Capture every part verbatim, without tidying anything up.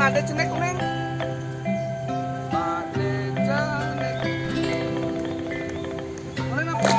Ada cenek kuning. Ada cenek. Kuning apa?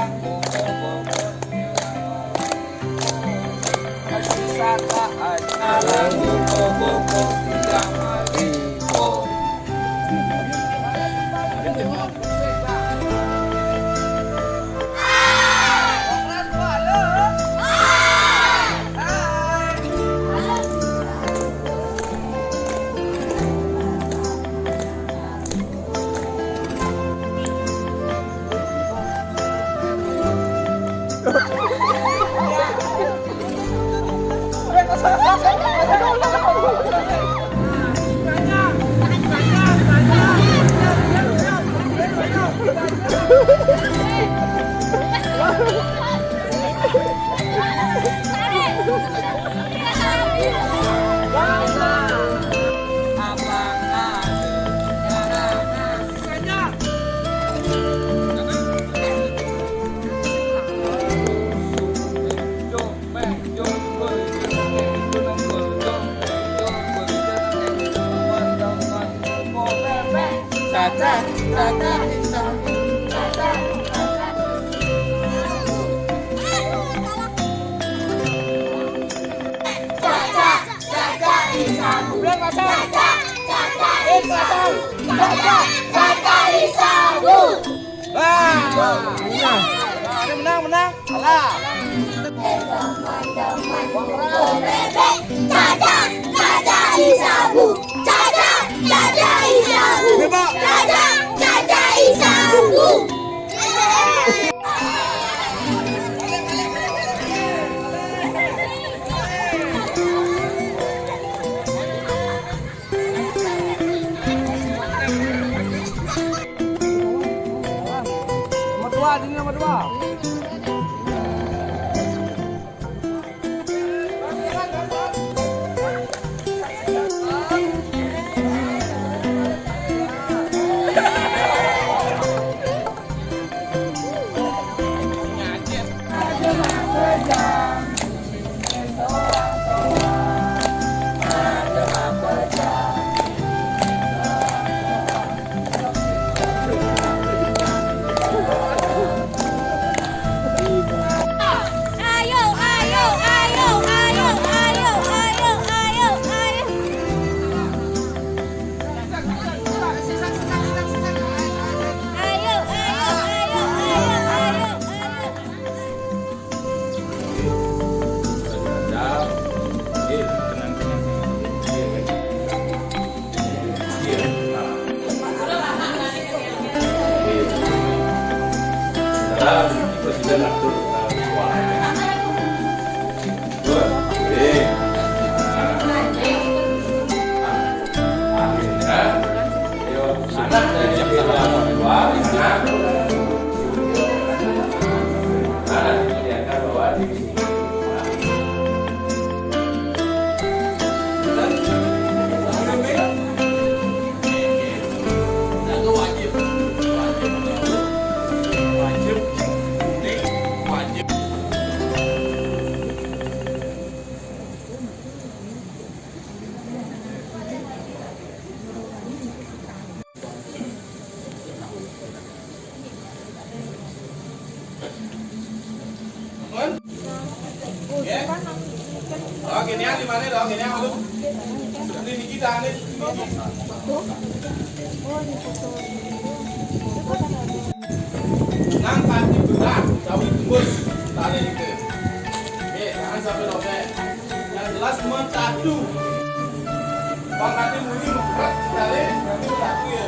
Wah, ini menang, menang. Alah. Caca, caca isabu. Caca, caca isabu. Bebek. Caca, caca isabu. Nomor dua, ini nomor dua. Ayo, ayo, ayo. Oke, ini di mana dong? Ini aku. Ini kita nih. Nang pati berat, tahu tembus. Tali itu. Oke, jangan sampai robek. Yang jelas cuma satu. Bang Adi muni membuat sekali, nanti satu ya.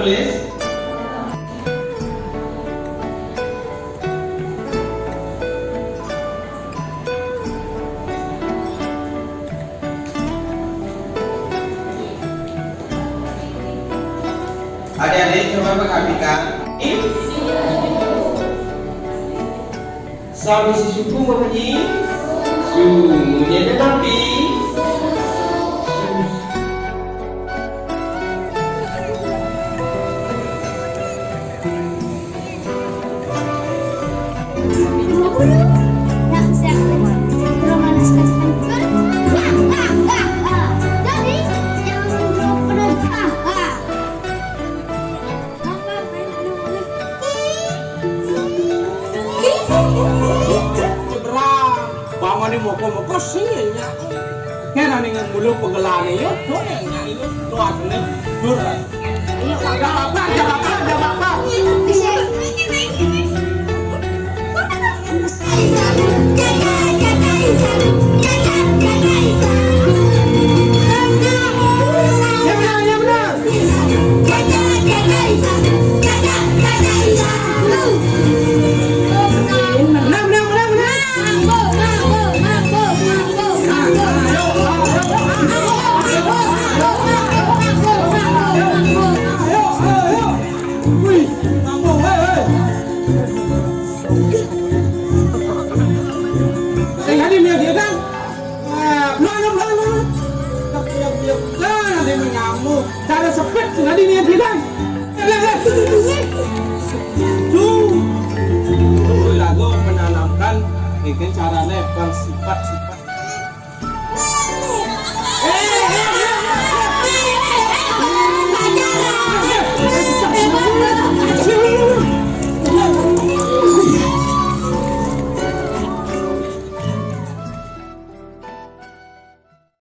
Tulis. Adik-adik, coba perhatikan. Sampai si suku berbunyi su. Bunyi tetapi. Nyebrang. Bang, ini moko-moko sih, ya. Kena nih, mulu pegelane, ya. Tuh, ya, ya, itu tuh aslinya. Dur. Iya, Pak. Gak apa-apa, gak apa-apa, gak apa-apa. Ya, benar, ya, benar. Wih, mampu, hei, hei. Sing adi mie dia kan? Ah, belum, belum, belum, belum. Tek, tek, tek. Nah, nanti menyamu. Cara sepet, sing adi mie dia kan? Eh, eh, eh. Tuh. Tuh, lagu menanamkan, ini caranya, bang, sifat-sifat.